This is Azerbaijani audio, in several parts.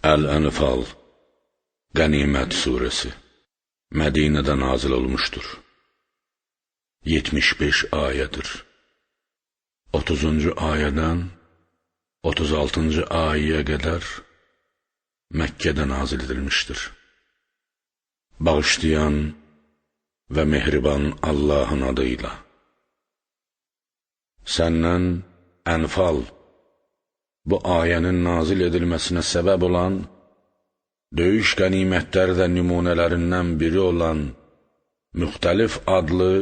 Əl-Ənfal, Qənimət surəsi, Mədinədə nazil olmuşdur. 75 ayədir. 30-cu ayədən 36-cı ayəyə qədər Məkkədə nazil edilmişdir. Bağışlayan və mehriban Allahın adıyla. Səndən Ənfal, bu ayənin nazil edilməsinə səbəb olan, döyüş qənimətləri də nümunələrindən biri olan müxtəlif adlı,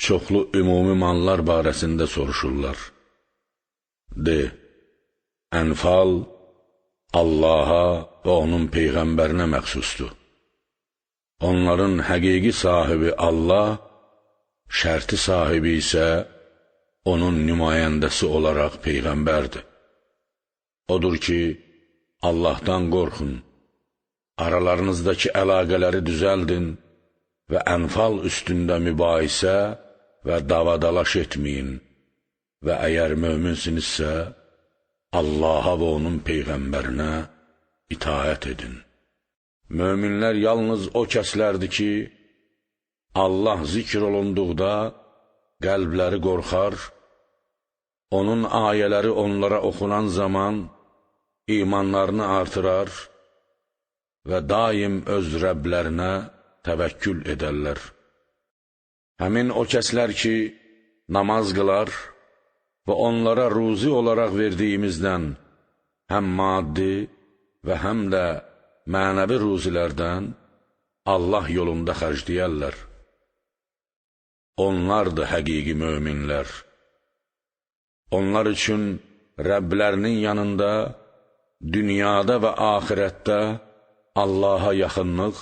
çoxlu ümumi mallar barəsində soruşurlar. De, Ənfal Allaha və onun Peyğəmbərinə məxsusdur. Onların həqiqi sahibi Allah, şərti sahibi isə onun nümayəndəsi olaraq Peyğəmbərdir. Odur ki, Allahdan qorxun, aralarınızdakı əlaqələri düzəldin və ənfal üstündə mübahisə və davadalaş etməyin və əgər möminsinizsə, Allaha və onun Peyğəmbərinə itaət edin. Möminlər yalnız o kəslərdir ki, Allah zikr olunduqda qəlbləri qorxar, onun ayələri onlara oxunan zaman imanlarını artırar və daim öz Rəblərinə təvəkkül edərlər. Həmin o kəslər ki, namaz qılar və onlara ruzi olaraq verdiyimizdən həm maddi və həm də mənəvi ruzilərdən Allah yolunda xərcləyərlər. Onlardır həqiqi möminlər. Onlar üçün Rəblərinin yanında, dünyada və axirətdə Allaha yaxınlıq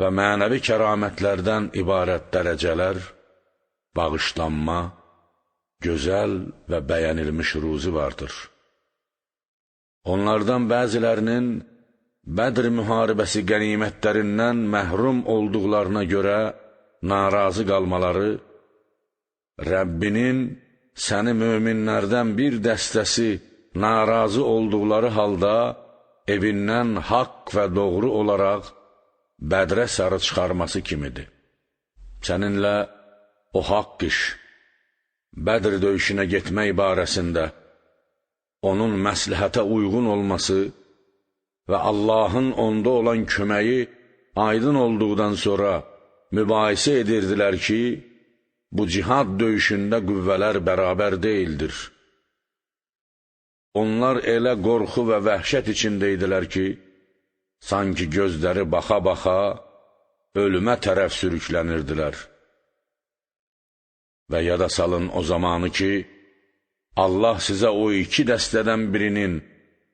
və mənəvi kəramətlərdən ibarət dərəcələr, bağışlanma, gözəl və bəyənilmiş ruzi vardır. Onlardan bəzilərinin Bədr müharibəsi qənimətlərindən məhrum olduqlarına görə narazı qalmaları, Rəbbinin səni möminlərdən bir dəstəsi narazı olduqları halda evindən haqq və doğru olaraq Bədrə sarı çıxarması kimidir. Səninlə o haqq iş, Bədr döyüşünə getmək barəsində onun məsləhətə uyğun olması və Allahın onda olan köməyi aydın olduqdan sonra mübahisə edirdilər ki, bu cihad döyüşündə qüvvələr bərabər deyildir. Onlar elə qorxu və vəhşət içində idilər ki, sanki gözləri baxa-baxa ölümə tərəf sürüklənirdilər. Və yada salın o zamanı ki, Allah sizə o iki dəstədən birinin,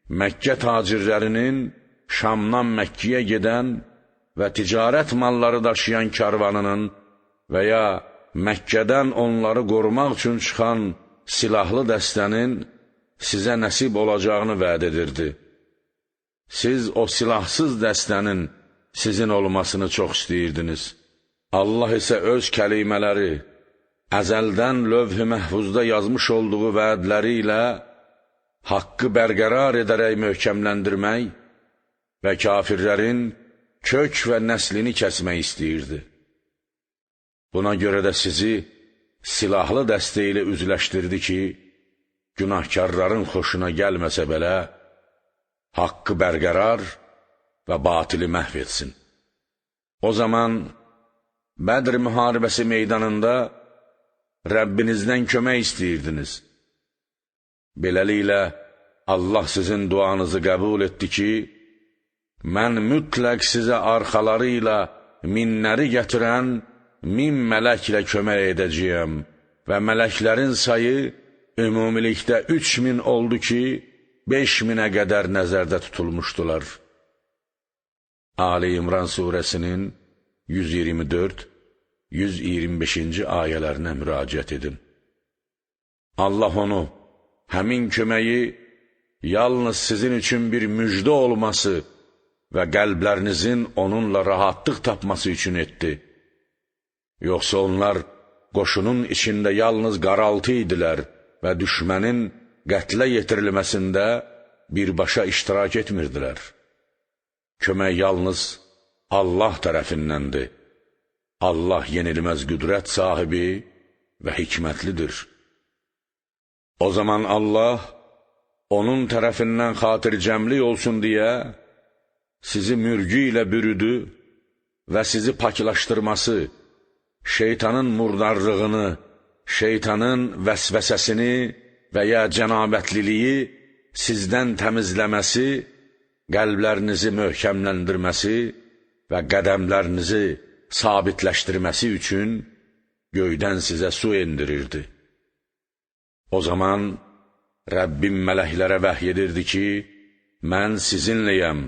Məkkə tacirlərinin Şamdan Məkkəyə gedən və ticarət malları daşıyan karvanının və ya Məkkədən onları qorumaq üçün çıxan silahlı dəstənin sizə nəsib olacağını vəd edirdi. Siz o silahsız dəstənin sizin olmasını çox istəyirdiniz. Allah isə öz kəlimələri, əzəldən lövh-i məhfuzda yazmış olduğu vədləri ilə haqqı bərqərar edərək möhkəmləndirmək və kafirlərin kök və nəslini kəsmək istəyirdi. Buna görə də sizi silahlı dəstə ilə üzləşdirdi ki, günahkarların xoşuna gəlməsə belə, haqqı bərqərar və batili məhv etsin. O zaman Bədr müharibəsi meydanında Rəbbinizdən kömək istəyirdiniz. Beləliklə, Allah sizin duanızı qəbul etdi ki, mən mütləq sizə arxaları ilə minləri gətirən 1000 mələklə kömək edəcəyəm və mələklərin sayı ümumilikdə 3000 oldu ki, 5000-ə qədər nəzərdə tutulmuşdular. Ali İmran surəsinin 124, 125-ci ayələrinə müraciət edin. Allah onu, həmin köməyi yalnız sizin üçün bir müjdə olması və qəlblərinizin onunla rahatlıq tapması üçün etdi. Yoxsa onlar qoşunun içində yalnız qaraltı idilər və düşmənin qətlə yetirilməsində birbaşa iştirak etmirdilər. Kömək yalnız Allah tərəfindəndir. Allah yenilməz qüdrət sahibi və hikmətlidir. O zaman Allah onun tərəfindən xatircəmlik olsun deyə sizi mürgü ilə bürüdü və sizi paklaşdırması, şeytanın murdarlığını, şeytanın vəsvəsəsini və ya cənabətliliyi sizdən təmizləməsi, qəlblərinizi möhkəmləndirməsi və qədəmlərinizi sabitləşdirməsi üçün göydən sizə su endirirdi. O zaman Rəbbim mələklərə vəhy edirdi ki, mən sizinləyəm.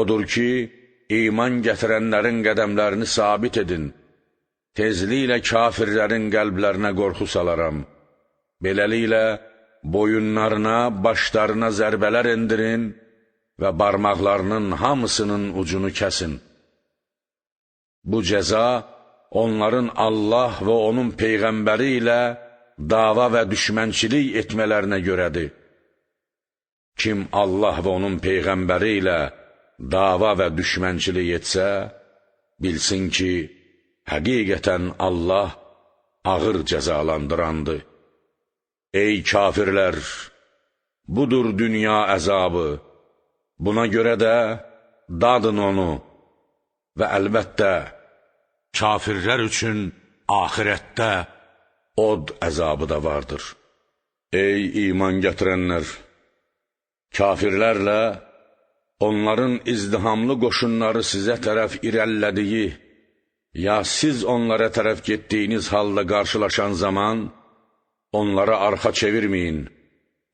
Odur ki, iman gətirənlərin qədəmlərini sabit edin. Tezliklə kafirlərin qəlblərinə qorxu salaram. Beləliklə, boyunlarına, başlarına zərbələr endirin və barmaqlarının hamısının ucunu kəsin. Bu cəza, onların Allah və onun Peyğəmbəri ilə dava və düşmənçilik etmələrinə görədir. Kim Allah və onun Peyğəmbəri ilə dava və düşmənçilik etsə, bilsin ki, həqiqətən Allah ağır cəzalandırandır. Ey kafirlər! Budur dünya əzabı. Buna görə də dadın onu və əlbəttə kafirlər üçün axirətdə od əzabı da vardır. Ey iman gətirənlər! Kafirlərlə onların izdihamlı qoşunları sizə tərəf irəlilədiyi, ya siz onlara tərəf getdiyiniz halda qarşılaşan zaman, onlara arxa çevirməyin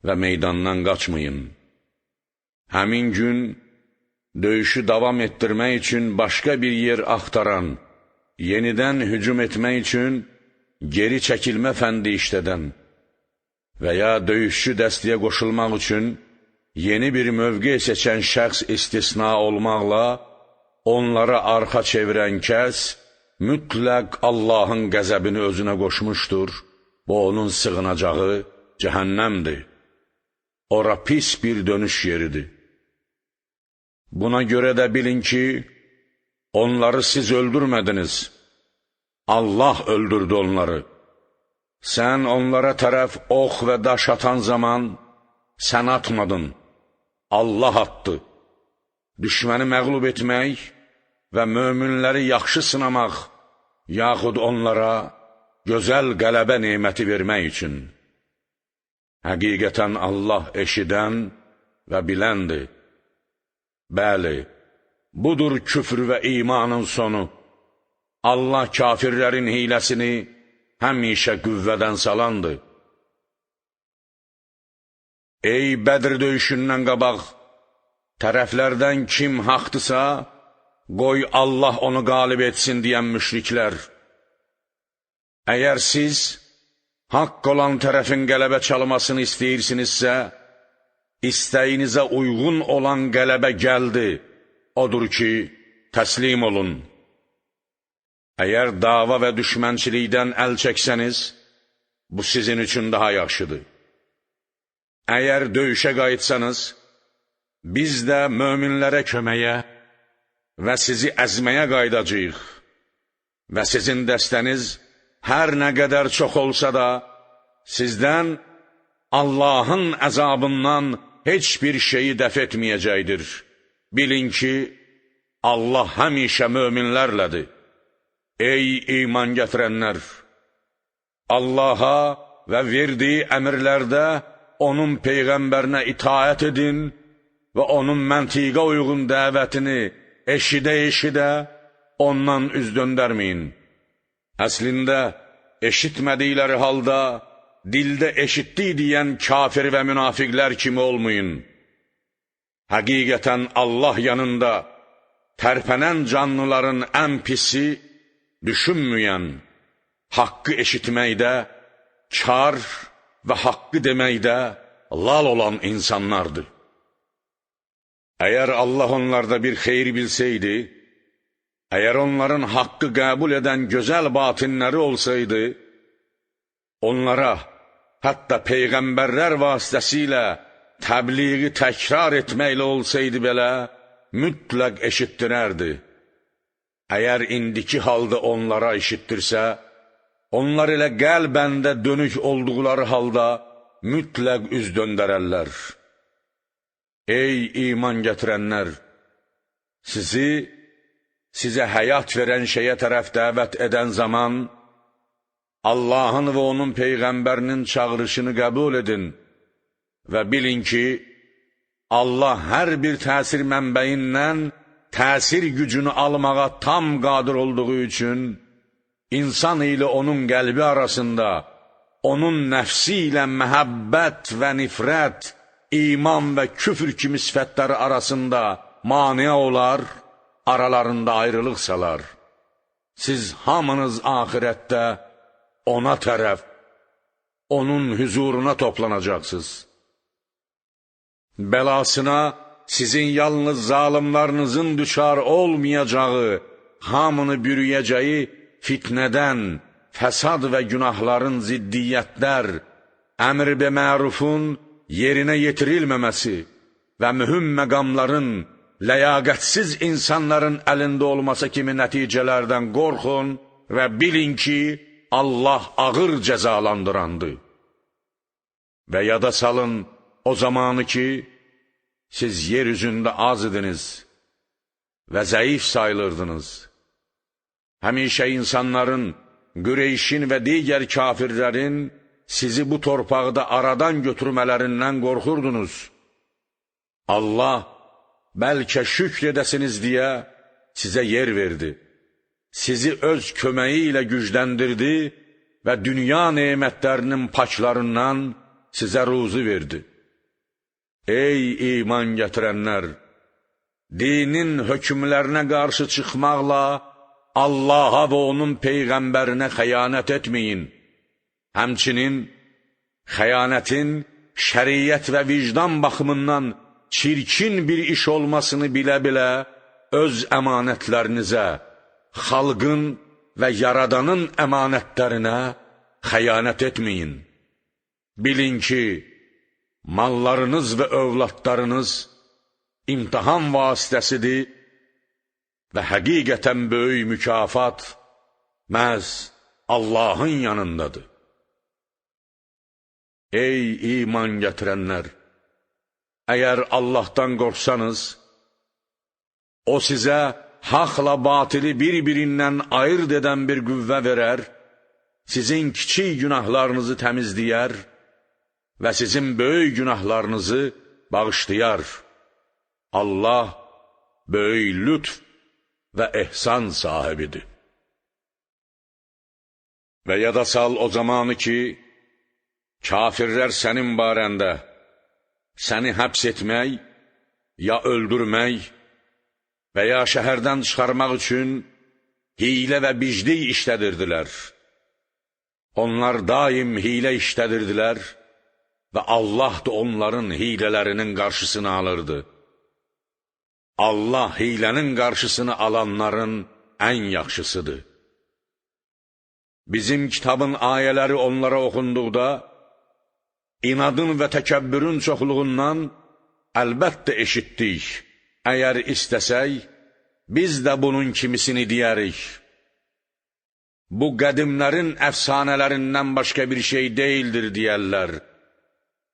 və meydandan qaçmayın. Həmin gün döyüşü davam etdirmək üçün başqa bir yer axtaran, yenidən hücum etmək üçün geri çəkilmə fəndi işlədən və ya döyüşçü dəstəyə qoşulmaq üçün yeni bir mövqe seçən şəxs istisna olmaqla, onlara arxa çevirən kəs mütləq Allahın qəzəbini özünə qoşmuşdur. Bu, onun sığınacağı cəhənnəmdir. Ora pis bir dönüş yeridir. Buna görə də bilin ki, onları siz öldürmədiniz. Allah öldürdü onları. Sən onlara tərəf ox və daş atan zaman, sən atmadın, Allah atdı. Düşməni məğlub etmək və möminləri yaxşı sınamaq, yaxud onlara gözəl qələbə neməti vermək üçün. Həqiqətən Allah eşidən və biləndir. Bəli, budur küfr və imanın sonu. Allah kafirlərin hiləsini həmişə qüvvədən salandır. Ey Bədr döyüşündən qabaq, tərəflərdən kim haqdırsa, qoy Allah onu qalib etsin deyən müşriklər. Əgər siz haqq olan tərəfin qələbə çalmasını istəyirsinizsə, istəyinizə uyğun olan qələbə gəldi, odur ki, təslim olun. Əgər dava və düşmənçilikdən əl çəksəniz, bu sizin üçün daha yaxşıdır. Əgər döyüşə qayıtsanız, biz də möminlərə köməyə və sizi əzməyə qayıdacağıq və sizin dəstəniz hər nə qədər çox olsa da, sizdən Allahın əzabından heç bir şeyi dəf etməyəcəkdir. Bilin ki, Allah həmişə möminlərlədir. Ey iman gətirənlər! Allaha və verdiyi əmrlərdə onun Peyğəmbərinə itaət edin və onun məntiqə uyğun dəvətini eşidə-eşidə ondan üz döndərməyin. Əslində, eşitmədikləri halda, dildə eşitdik deyən kafir və münafiqlər kimi olmayın. Həqiqətən Allah yanında tərpənən canlıların ən pisi, düşünməyən, haqqı eşitməkdə, kar və haqqı deməkdə lal olan insanlardır. Əgər Allah onlarda bir xeyir bilsəydi, əgər onların haqqı qəbul edən gözəl batinləri olsaydı, onlara, hətta peyğəmbərlər vasitəsilə təbliği təkrar etməklə olsaydı belə, mütləq eşitdirərdi. Əgər indiki halda onlara eşitdirsə, onlar elə qəlbən də dönük olduqları halda mütləq üz döndərərlər. Ey iman gətirənlər! Sizi, sizə həyat verən şeyə tərəf dəvət edən zaman, Allahın və onun Peyğəmbərinin çağırışını qəbul edin və bilin ki, Allah hər bir təsir mənbəyindən təsir gücünü almağa tam qadir olduğu üçün, insan ilə onun qəlbi arasında, onun nəfsi ilə məhəbbət və nifrət, iman və küfr kimi sifətləri arasında mane olar, aralarında ayrılıq salar. Siz hamınız axirətdə ona tərəf, onun hüzuruna toplanacaqsınız. Bəlasına sizin yalnız zalimlarınızın düçar olmayacağı, hamını bürüyəcəyi fitnədən, fəsad və günahların ziddiyyətlər, əmr-i mərufun yerinə yetirilməməsi və mühüm məqamların, ləyaqətsiz insanların əlində olması kimi nəticələrdən qorxun və bilin ki, Allah ağır cəzalandırandır. Və yada salın o zamanı ki, siz yer üzündə az idiniz və zəif sayılırdınız. Həmişə insanların, Qüreyşin və digər kafirlərin sizi bu torpaqda aradan götürmələrindən qorxurdunuz. Allah, bəlkə şükr edəsiniz deyə sizə yer verdi. Sizi öz köməyi ilə gücləndirdi və dünya nemətlərinin paklarından sizə ruzu verdi. Ey iman gətirənlər! Dinin hökmlərinə qarşı çıxmaqla Allaha və onun Peyğəmbərinə xəyanət etməyin. Həmçinin, xəyanətin şəriət və vicdan baxımından çirkin bir iş olmasını bilə-bilə öz əmanətlərinizə, xalqın və Yaradanın əmanətlərinə xəyanət etməyin. Bilin ki, mallarınız və övladlarınız imtahan vasitəsidir və həqiqətən böyük mükafat məhz Allahın yanındadır. Ey iman gətirənlər! Əgər Allahdan qorxsanız, O sizə haqla batili bir-birindən ayırt edən bir qüvvə verər, sizin kiçik günahlarınızı təmizləyər və sizin böyük günahlarınızı bağışlayar. Allah böyük lütf və ehsan sahibidir. Və yada sal o zamanı ki, kafirlər sənin barəndə səni həbs etmək, ya öldürmək və ya şəhərdən çıxarmaq üçün hiylə və biclik işlədirdilər. Onlar daim hiylə işlədirdilər və Allah da onların hiylələrinin qarşısını alırdı. Allah hiylənin qarşısını alanların ən yaxşısıdır. Bizim kitabın ayələri onlara oxunduqda, inadın və təkəbbürün çoxluğundan əlbəttə eşitdik. Əgər istəsək, biz də bunun kimisini deyərik. Bu qədimlərin əfsanələrindən başqa bir şey deyildir, deyərlər.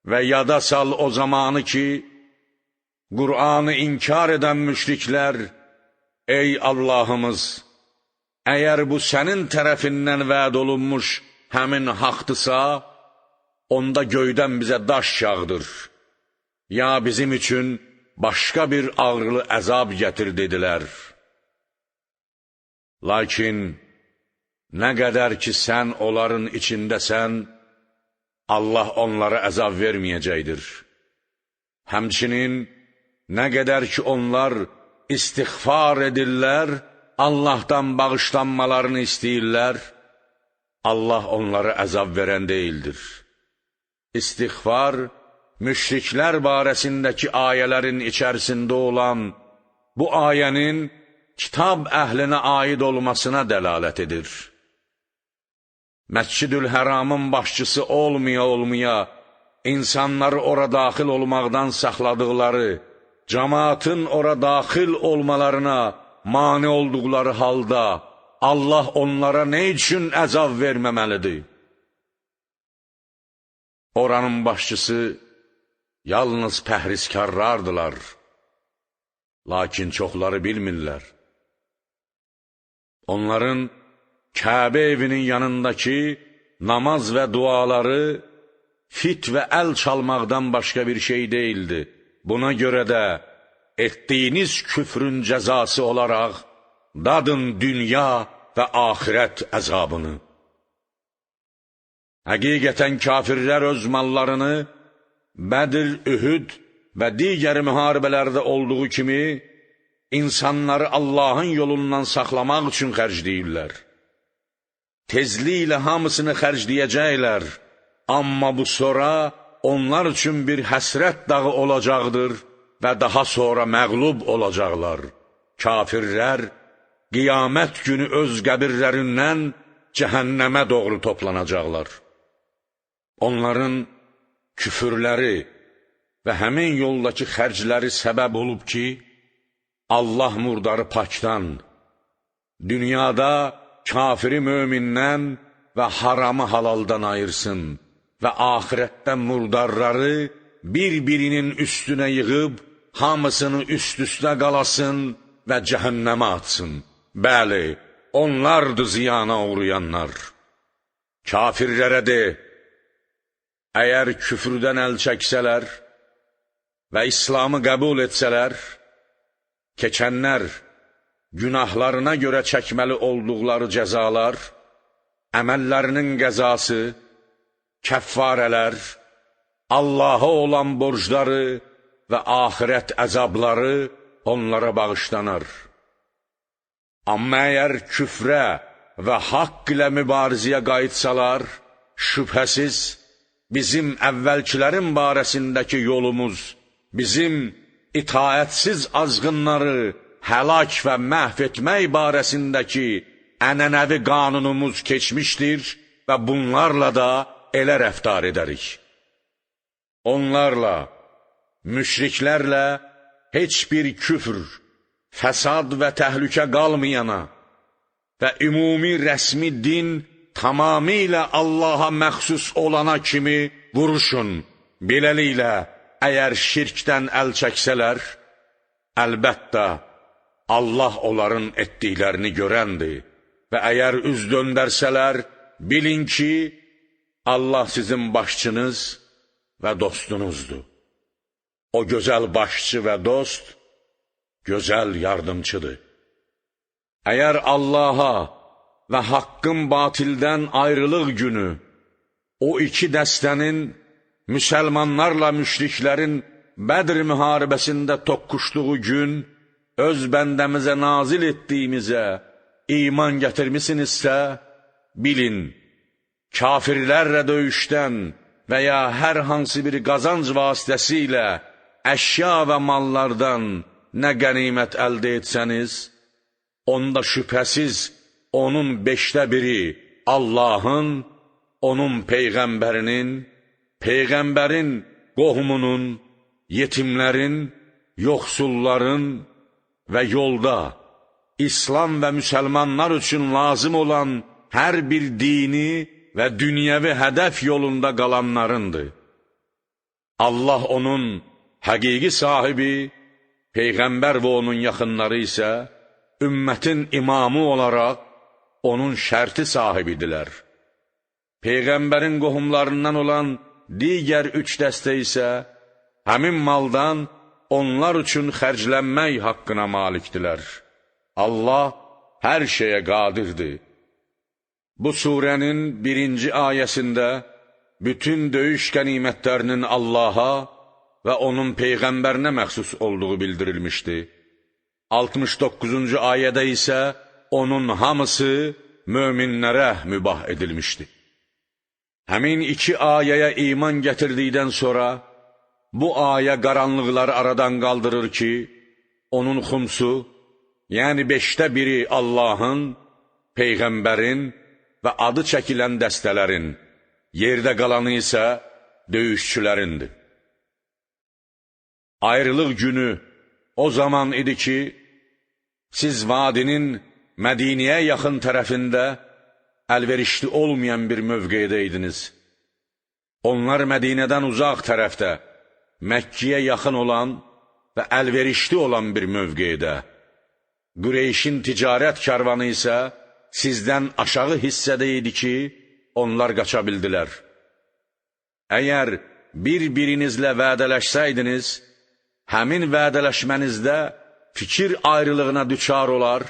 Və yada sal o zamanı ki, Qur'anı inkar edən müşriklər, ey Allahımız, əgər bu sənin tərəfindən vəd olunmuş həmin haqdırsa, onda göydən bizə daş yağdır, ya bizim üçün başqa bir ağrılı əzab gətir, dedilər. Lakin nə qədər ki sən onların içindəsən, Allah onlara əzab verməyəcəkdir. Həmçinin, nə qədər ki onlar istiğfar edirlər, Allahdan bağışlanmalarını istəyirlər, Allah onlara əzab verən deyildir. İstiğfar, müşriklər barəsindəki ayələrin içərisində olan bu ayənin kitab əhlinə aid olmasına dəlalət edir. Məscidül Həramın başçısı olmaya-olmaya, insanları ora daxil olmaqdan saxladıqları cəmaatın ora daxil olmalarına mane olduqları halda Allah onlara nə üçün əzab verməməlidir? Oranın başçısı yalnız pəhrizkarlardılar, lakin çoxları bilmirlər. Onların Kəbə evinin yanındakı namaz və duaları fit və əl çalmaqdan başqa bir şey deyildi. Buna görə də etdiyiniz küfrün cəzası olaraq dadın dünya və axirət əzabını. Həqiqətən kafirlər öz mallarını Bədir, Ühüd və digər müharibələrdə olduğu kimi insanları Allahın yolundan saxlamaq üçün xərcləyirlər. Tezliklə hamısını xərcləyəcəklər, amma bu sonra onlar üçün bir həsrət dağı olacaqdır və daha sonra məğlub olacaqlar. Kafirlər qiyamət günü öz qəbirlərindən cəhənnəmə doğru toplanacaqlar. Onların küfürləri və həmin yoldakı xərcləri səbəb olub ki, Allah murdarı pakdan, dünyada kafiri mömindən və haramı halaldan ayırsın və axirətdə murdarları bir-birinin üstünə yığıb, hamısını üst-üstə qalasın və cəhənnəmə atsın. Bəli, onlardır ziyana uğrayanlar. Kafirlərə de, əgər küfrdən əl çəksələr və İslamı qəbul etsələr, keçənlər günahlarına görə çəkməli olduqları cəzalar, əməllərinin qəzası, kəffarələr, Allaha olan borcları və axirət əzabları onlara bağışlanar. Amma əgər küfrə və haqq ilə mübarizəyə qayıtsalar, şübhəsiz bizim əvvəlkilərin barəsindəki yolumuz, bizim itaətsiz azğınları həlak və məhv etmək barəsindəki ənənəvi qanunumuz keçmişdir və bunlarla da elə rəftar edərik. Onlarla, müşriklərlə heç bir küfr, fəsad və təhlükə qalmayana və ümumi rəsmi din tamamilə Allaha məxsus olana kimi vuruşun. Beləliklə, əgər şirkdən əl çəksələr, əlbəttə, Allah onların etdiklərini görəndir və əgər üz döndərsələr, bilin ki, Allah sizin başçınız və dostunuzdur. O gözəl başçı və dost, gözəl yardımçıdır. Əgər Allaha və haqqın batildən ayrılıq günü, o iki dəstənin, müsəlmanlarla müşriklərin Bədr müharibəsində toqquşduğu gün, öz bəndəmizə nazil etdiyimizə iman gətirmisinizsə, bilin, kafirlərlə döyüşdən və ya hər hansı bir qazanc vasitəsilə əşya və mallardan nə qənimət əldə etsəniz, onda şübhəsiz onun 1/5 Allahın, onun Peyğəmbərinin, Peyğəmbərin qohumunun, yetimlərin, yoxsulların və yolda İslam və müsəlmanlar üçün lazım olan hər bir dini və dünyəvi hədəf yolunda qalanlarındır. Allah onun həqiqi sahibi, Peyğəmbər və onun yaxınları isə ümmətin imamı olaraq onun şərti sahibidirlər. Peyğəmbərin qohumlarından olan digər 3 dəstə isə həmin maldan onlar üçün xərclənmək haqqına malikdilər. Allah hər şeyə qadirdir. Bu surənin 1-ci ayəsində bütün döyüş qənimətlərinin Allaha və onun Peyğəmbərinə məxsus olduğu bildirilmişdi. 69-cu ayədə isə onun hamısı möminlərə mübah edilmişdi. Həmin iki ayəyə iman gətirdikdən sonra, bu ayə qaranlıqları aradan qaldırır ki, onun xumsu, yəni 1/5 Allahın, Peyğəmbərin və adı çəkilən dəstələrin, yerdə qalanı isə döyüşçülərindir. Ayrılıq günü O zaman idi ki, siz vadinin Mədiniyə yaxın tərəfində əlverişli olmayan bir mövqedə idiniz. Onlar Mədinədən uzaq tərəfdə, Məkkiyə yaxın olan və əlverişli olan bir mövqedə. Qüreyşin ticarət karvanı isə sizdən aşağı hissədə idi ki, onlar qaça bildilər. Əgər bir-birinizlə vədələşsəydiniz, həmin vədələşmənizdə fikir ayrılığına düçar olar,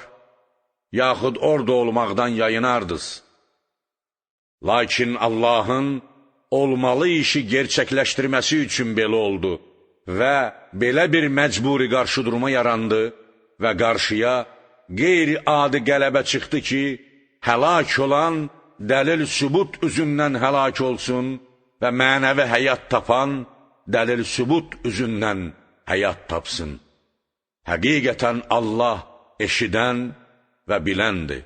yaxud orada olmaqdan yayınardınız. Lakin Allahın olmalı işi gerçəkləşdirməsi üçün belə oldu və belə bir məcburi qarşıdurma yarandı və qarşıya qeyri-adi qələbə çıxdı ki, həlak olan dəlil sübut üzündən həlak olsun və mənəvi həyat tapan dəlil sübut üzündən həyat tapsın. Həqiqətən Allah eşidən və biləndir.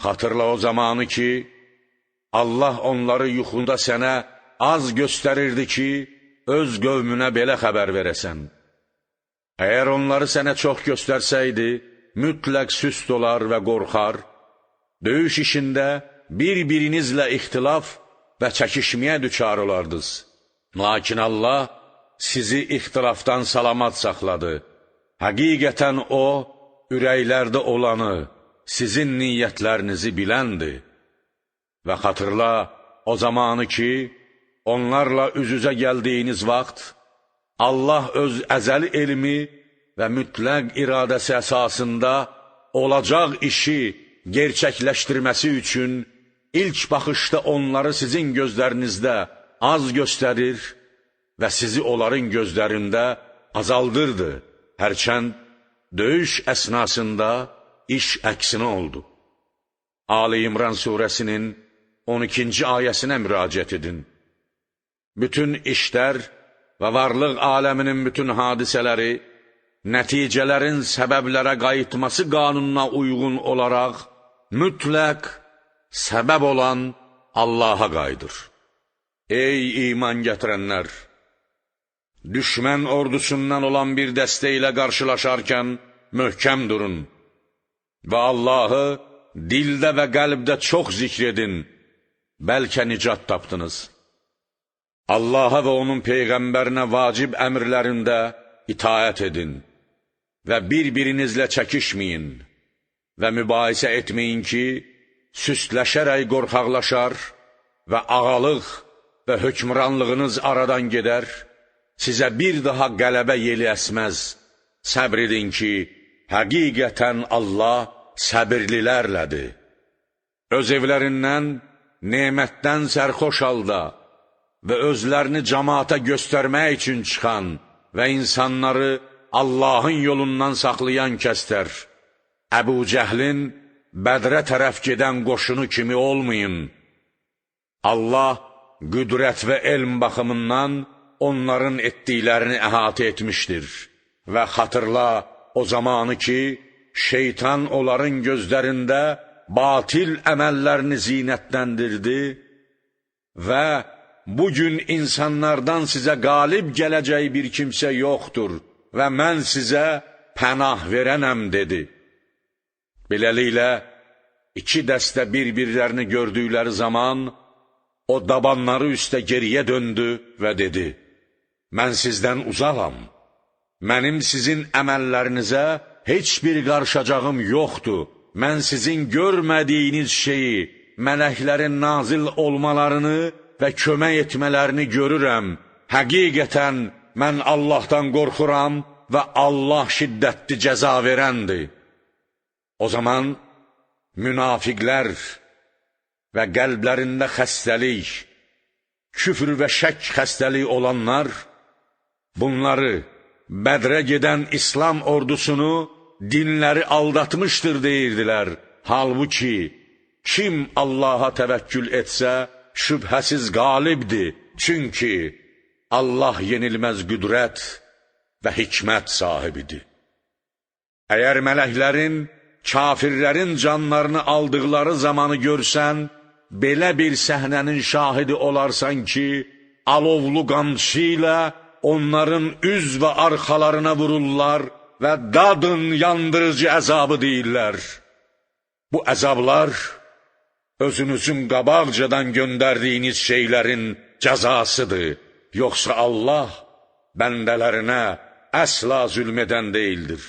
Xatırla o zamanı ki, Allah onları yuxunda sənə az göstərirdi ki, öz qövmünə belə xəbər verəsən. Əgər onları sənə çox göstərsəydi, mütləq süst olar və qorxar, döyüş işində bir-birinizlə ixtilaf və çəkişməyə düçar olardınız. Lakin Allah sizi ixtilafdan salamat saxladı. Həqiqətən O, ürəklərdə olanı, sizin niyyətlərinizi biləndir. Və xatırla o zamanı ki, onlarla üz-üzə gəldiyiniz vaxt, Allah öz əzəli elmi və mütləq iradəsi əsasında olacaq işi gerçəkləşdirməsi üçün ilk baxışda onları sizin gözlərinizdə az göstərir və sizi onların gözlərində azaldırdı. Hərçənd döyüş əsnasında iş əksinə oldu. Ali İmran surəsinin 12-ci ayəsinə müraciət edin. Bütün işlər və varlıq aləminin bütün hadisələri, nəticələrin səbəblərə qayıtması qanununa uyğun olaraq mütləq səbəb olan Allaha qayıdır. Ey iman gətirənlər! Düşmən ordusundan olan bir dəstə ilə qarşılaşarkən möhkəm durun və Allahı dildə və qəlbdə çox zikr edin, bəlkə nicat tapdınız. Allaha və onun Peyğəmbərinə vacib əmrlərində itaət edin və bir-birinizlə çəkişməyin və mübahisə etməyin ki, süstləşərək qorxaqlaşar və ağalıq və hökmranlığınız aradan gedər, sizə bir daha qələbə yeli əsməz. Səbr edin ki, həqiqətən Allah səbirlilərlədir. Öz evlərindən, nemətdən sərxoş halda və özlərini cəmaata göstərmək üçün çıxan və insanları Allahın yolundan saxlayan kəslər, Əbu Cəhlin Bədrə tərəf gedən qoşunu kimi olmayın. Allah qüdrət və elm baxımından onların etdiklərini əhatə etmişdir. Və xatırla o zamanı ki, şeytan onların gözlərində batil əməllərini zinətləndirdi və bugün insanlardan sizə qalib gələcək bir kimsə yoxdur və mən sizə pənah verənəm, dedi. Beləliklə, iki dəstə bir-birlərini gördükləri zaman, o dabanları üstə geriyə döndü və dedi, mən sizdən uzağam, mənim sizin əməllərinizə heç bir qarışacağım yoxdur, mən sizin görmədiyiniz şeyi, mələklərin nazil olmalarını və kömək etmələrini görürəm. Həqiqətən mən Allahdan qorxuram və Allah şiddətli cəza verəndir. O zaman münafiqlər və qəlblərində xəstəlik, küfr və şək xəstəliyi olanlar, bunları Bədrə gedən İslam ordusunu dinləri aldatmışdır deyirdilər. Halbuki kim Allaha təvəkkül etsə, şübhəsiz qalibdir. Çünki Allah yenilməz qüdrət və hikmət sahibidir. Əgər mələklərin, kafirlərin canlarını aldıqları zamanı görsən, belə bir səhnənin şahidi olarsan ki, alovlu qamçı ilə onların üz və arxalarına vururlar və dadın yandırıcı əzabı deyirlər. Bu əzablar özünüzün qabaqcadan göndərdiyiniz şeylərin cəzasıdır. Yoxsa Allah bəndələrinə əsla zülm edən deyildir.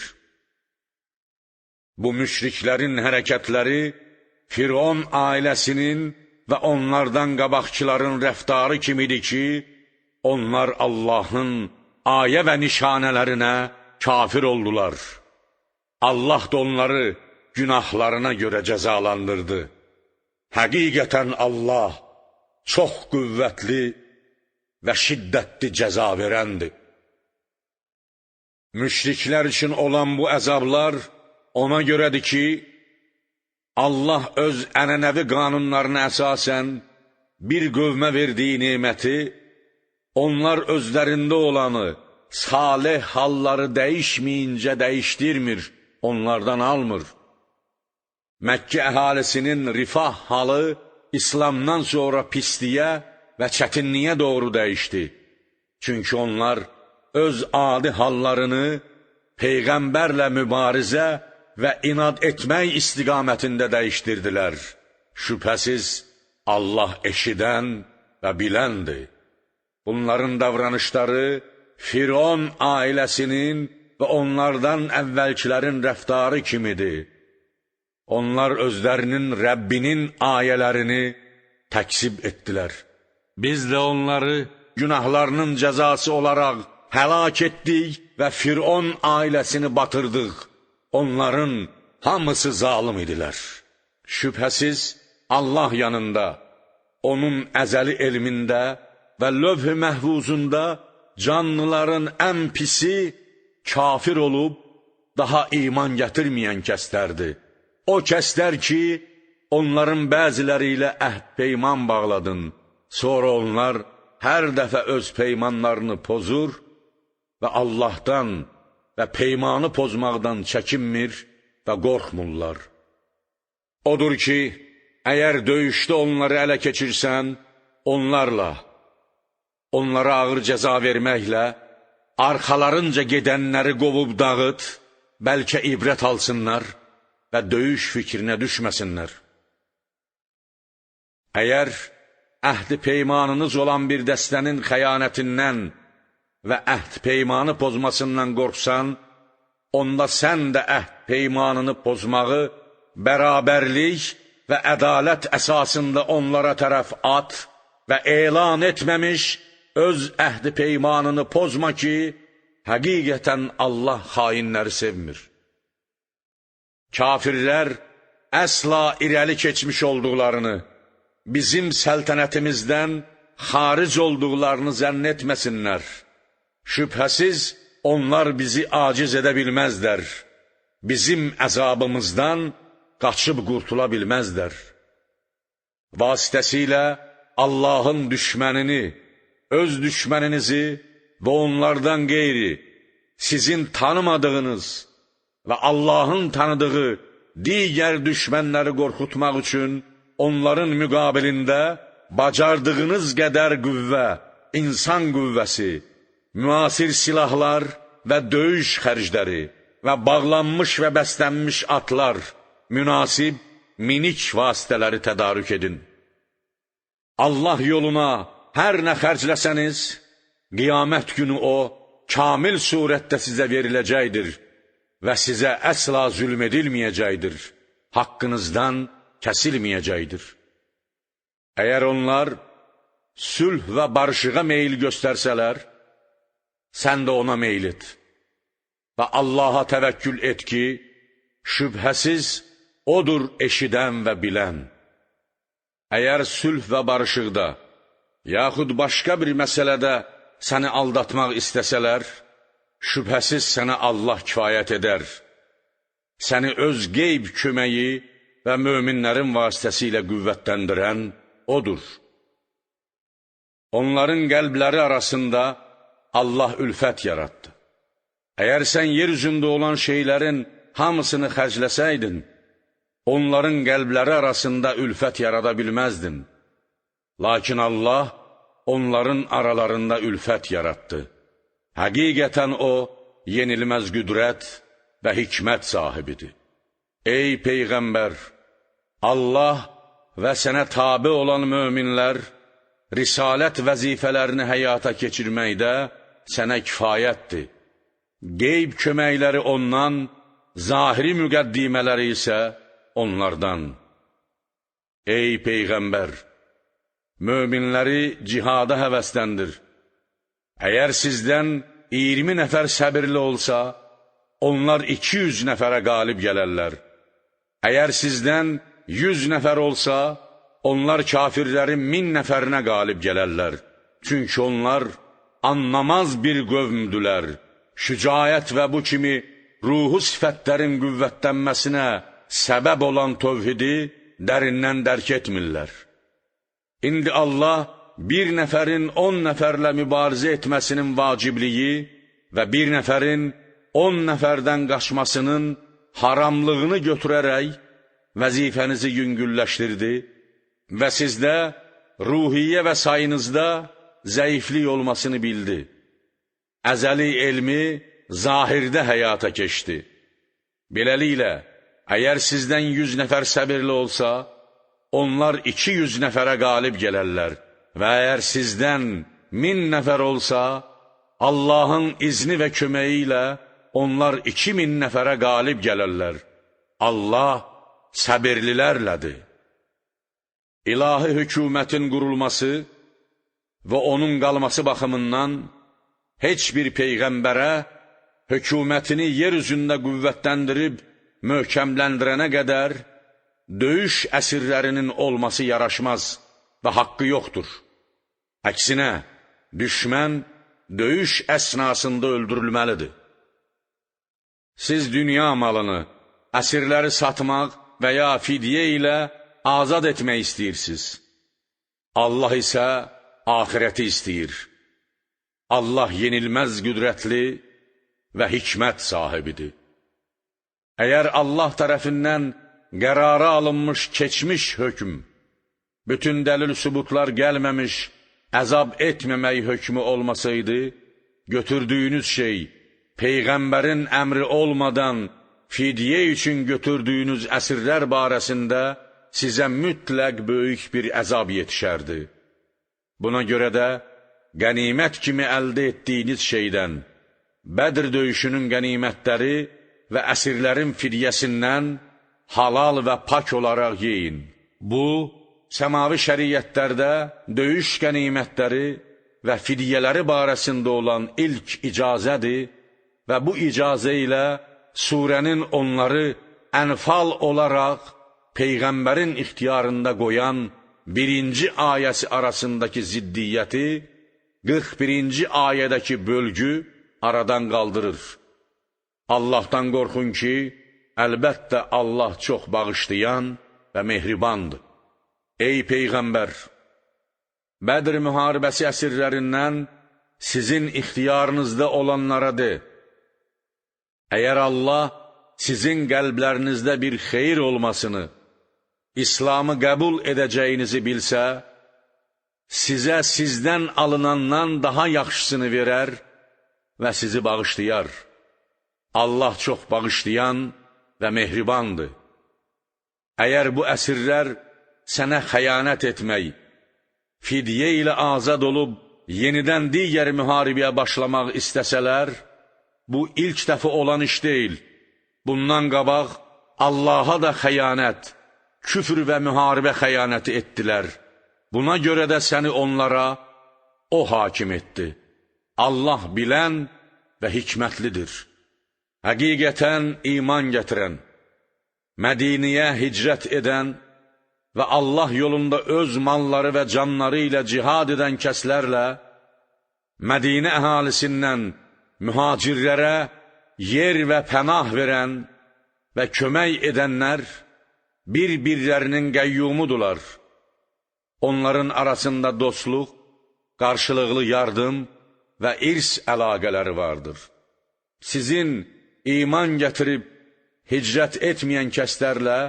Bu müşriklərin hərəkətləri Firon ailəsinin və onlardan qabaqçıların rəftarı kimidir ki, onlar Allahın ayə və nişanələrinə kafir oldular. Allah da onları günahlarına görə cəzalandırdı. Həqiqətən Allah çox qüvvətli və şiddətli cəza verəndir. Müşriklər üçün olan bu əzablar ona görədir ki, Allah öz ənənəvi qanunlarına əsasən bir qövmə verdiyi neməti, onlar özlərində olanı, salih halları dəyişməyincə dəyişdirmir, onlardan almır. Məkkə əhalisinin rifah halı İslamdan sonra pisliyə və çətinliyə doğru dəyişdi. Çünki onlar öz adi hallarını Peyğəmbərlə mübarizə və inad etmək istiqamətində dəyişdirdilər. Şübhəsiz Allah eşidən və biləndir. Bunların davranışları Firon ailəsinin və onlardan əvvəlkilərin rəftarı kimidir. Onlar özlərinin Rəbbinin ayələrini təksib etdilər. Biz də onları günahlarının cəzası olaraq həlak etdik və Firon ailəsini batırdıq. Onların hamısı zalim idilər. Şübhəsiz Allah yanında, onun əzəli elmində və lövh-i məhvuzunda canlıların ən pisi kafir olub, daha iman gətirməyən kəslərdir. O kəslər ki, onların bəziləri ilə əhd-peyman bağladın, sonra onlar hər dəfə öz peymanlarını pozur və Allahdan və peymanı pozmaqdan çəkinmir və qorxmurlar. Odur ki, əgər döyüşdə onları ələ keçirsən, onlarla, onlara ağır cəza verməklə, arxalarınca gedənləri qovub dağıt, bəlkə ibrət alsınlar və döyüş fikrinə düşməsinlər. Əgər əhd-i peymanınız olan bir dəstənin xəyanətindən və əhd peymanı pozmasından qorxsan, onda sən də əhd peymanını pozmağı bərabərlik və ədalət əsasında onlara tərəf at və elan etməmiş öz əhd peymanını pozma ki, həqiqətən Allah xainləri sevmir. Kafirlər əsla irəli keçmiş olduqlarını, bizim səltənətimizdən xaric olduqlarını zənn etməsinlər. Şübhəsiz onlar bizi aciz edə bilməzlər. Bizim əzabımızdan qaçıb qurtula bilməzlər. Vasitəsilə Allahın düşmənini, öz düşməninizi və onlardan qeyri sizin tanımadığınız və Allahın tanıdığı digər düşmənləri qorxutmaq üçün onların müqabilində bacardığınız qədər qüvvə, insan qüvvəsi, müasir silahlar və döyüş xərcləri və bağlanmış və bəslənmiş atlar, münasib minik vasitələri tədarük edin. Allah yoluna hər nə xərcləsəniz, qiyamət günü o, kamil surətdə sizə veriləcəkdir və sizə əsla zülm edilməyəcəkdir, haqqınızdan kəsilməyəcəkdir. Əgər onlar sülh və barışığa meyil göstərsələr, sən də ona meyil et və Allaha təvəkkül et ki, şübhəsiz odur eşidən və bilən. Əgər sülh və barışıqda, yaxud başqa bir məsələdə səni aldatmaq istəsələr, şübhəsiz sənə Allah kifayət edər. Səni öz qeyb köməyi və möminlərin vasitəsilə qüvvətləndirən odur. Onların qəlbləri arasında Allah ülfət yaratdı. Əgər sən yer üzündə olan şeylərin hamısını xərcləsəydin, onların qəlbləri arasında ülfət yarada bilməzdin. Lakin Allah onların aralarında ülfət yaratdı. Həqiqətən O, yenilməz qüdrət və hikmət sahibidir. Ey Peyğəmbər! Allah və sənə tabi olan möminlər, risalət vəzifələrini həyata keçirməkdə sənə kifayətdir. Qeyb köməkləri ondan, zahiri müqəddimələri isə onlardan. Ey Peyğəmbər! Möminləri cihada həvəsləndir. Əgər sizdən 20 nəfər səbirli olsa, onlar 200 nəfərə qalib gələrlər. Əgər sizdən 100 nəfər olsa, onlar kafirlərin 1000 nəfərinə qalib gələrlər. Çünki onlar anlamaz bir qövmdülər. Şücaət və bu kimi ruhu sifətlərin qüvvətlənməsinə səbəb olan tövhidi dərindən dərk etmirlər. İndi Allah bir nəfərin 10 nəfərlə mübarizə etməsinin vacibliyi və bir nəfərin 10 nəfərdən qaçmasının haramlığını götürərək vəzifənizi yüngülləşdirdi və sizdə ruhiyyə və sayınızda zəiflik olmasını bildi. Əzəli elmi zahirdə həyata keçdi. Beləliklə, əgər sizdən 100 nəfər səbirli olsa, onlar 200 nəfərə qalib gələrlər və əgər sizdən 1000 nəfər olsa, Allahın izni və köməyi ilə onlar 2000 nəfərə qalib gələrlər. Allah səbirlilərlədir. İlahi hökumətin qurulması və onun qalması baxımından heç bir peyğəmbərə hökumətini yer üzündə qüvvətləndirib möhkəmləndirənə qədər döyüş əsirlərinin olması yaraşmaz və haqqı yoxdur. Əksinə, düşmən döyüş əsnasında öldürülməlidir. Siz dünya malını, əsirləri satmaq və ya fidyə ilə azad etmək istəyirsiniz. Allah isə axirəti istəyir. Allah yenilməz qüdrətli və hikmət sahibidir. Əgər Allah tərəfindən qərara alınmış keçmiş hökm, bütün dəlil sübutlar gəlməmiş, əzab etməmək hökmü olmasaydı, götürdüyünüz şey, Peyğəmbərin əmri olmadan fidyə üçün götürdüyünüz əsirlər barəsində sizə mütləq böyük bir əzab yetişərdi. Buna görə də qənimət kimi əldə etdiyiniz şeydən, Bədr döyüşünün qənimətləri və əsirlərin fidyəsindən halal və pak olaraq yeyin. Bu, səmavi şəriətlərdə döyüş qənimətləri və fidyələri barəsində olan ilk icazədir və bu icazə ilə surənin onları ənfal olaraq Peyğəmbərin ixtiyarında qoyan birinci ayəsi arasındakı ziddiyyəti 41-ci ayədəki bölgü aradan qaldırır. Allahdan qorxun ki, əlbəttə Allah çox bağışlayan və mehribandır. Ey Peyğəmbər! Bədr müharibəsi əsirlərindən sizin ixtiyarınızda olanlara de, əgər Allah sizin qəlblərinizdə bir xeyir olmasını, İslamı qəbul edəcəyinizi bilsə, sizə sizdən alınandan daha yaxşısını verər və sizi bağışlayar. Allah çox bağışlayan və mehribandır. Əgər bu əsirlər sənə xəyanət etmək, fidyə ilə azad olub, yenidən digər müharibəyə başlamaq istəsələr, bu ilk dəfə olan iş deyil. Bundan qabaq Allaha da xəyanət, küfr və müharibə xəyanəti etdilər. Buna görə də səni onlara O hakim etdi. Allah bilən və hikmətlidir. Həqiqətən iman gətirən, Mədiniyə hicrət edən və Allah yolunda öz malları və canları ilə cihad edən kəslərlə Mədinə əhalisindən mühacirlərə yer və pənah verən və kömək edənlər bir-birlərinin qəyyumudular. Onların arasında dostluq, qarşılıqlı yardım və irs əlaqələri vardır. Sizin iman gətirib hicrət etməyən kəslərlə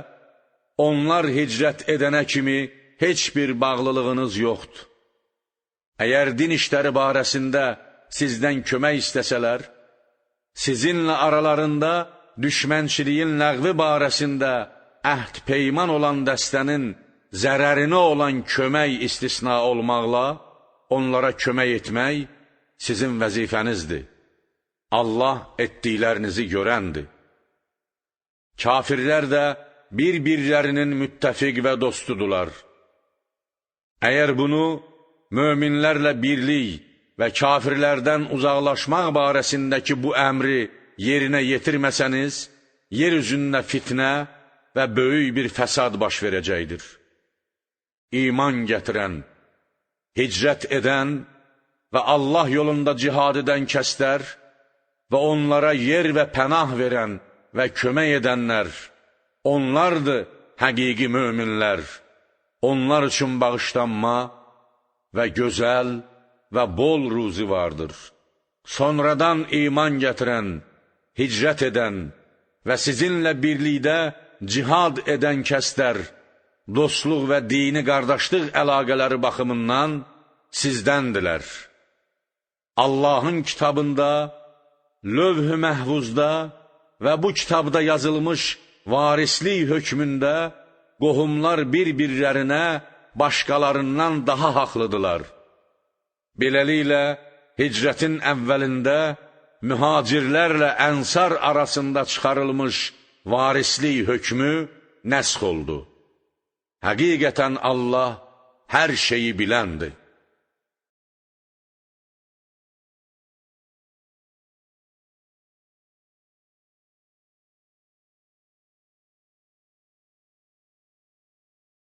onlar hicrət edənə kimi heç bir bağlılığınız yoxdur. Əgər din işləri barəsində sizdən kömək istəsələr, sizinlə aralarında düşmənçiliyin ləğvi barəsində əhd-peyman olan dəstənin zərərinə olan kömək istisna olmaqla, onlara kömək etmək sizin vəzifənizdir. Allah etdiklərinizi görəndir. Kafirlər də bir-birlərinin müttəfiq və dostudular. Əgər bunu möminlərlə birlik və kafirlərdən uzaqlaşmaq barəsindəki bu əmri yerinə yetirməsəniz, yer üzündə fitnə və böyük bir fəsad baş verəcəkdir. İman gətirən, hicrət edən və Allah yolunda cihad edən kəslər və onlara yer və pənah verən və kömək edənlər, onlardır həqiqi möminlər. Onlar üçün bağışlanma və gözəl və bol ruzi vardır. Sonradan iman gətirən, hicrət edən və sizinlə birlikdə cihad edən kəslər, dostluq və dini qardaşlıq əlaqələri baxımından sizdəndirlər. Allahın kitabında, lövh-ü məhvuzda və bu kitabda yazılmış varislik hökmündə qohumlar bir-birlərinə başqalarından daha haqlıdırlar. Beləliklə, hicrətin əvvəlində mühacirlərlə ənsar arasında çıxarılmış varislik hökmü nəsx oldu. Həqiqətən Allah hər şeyi biləndir.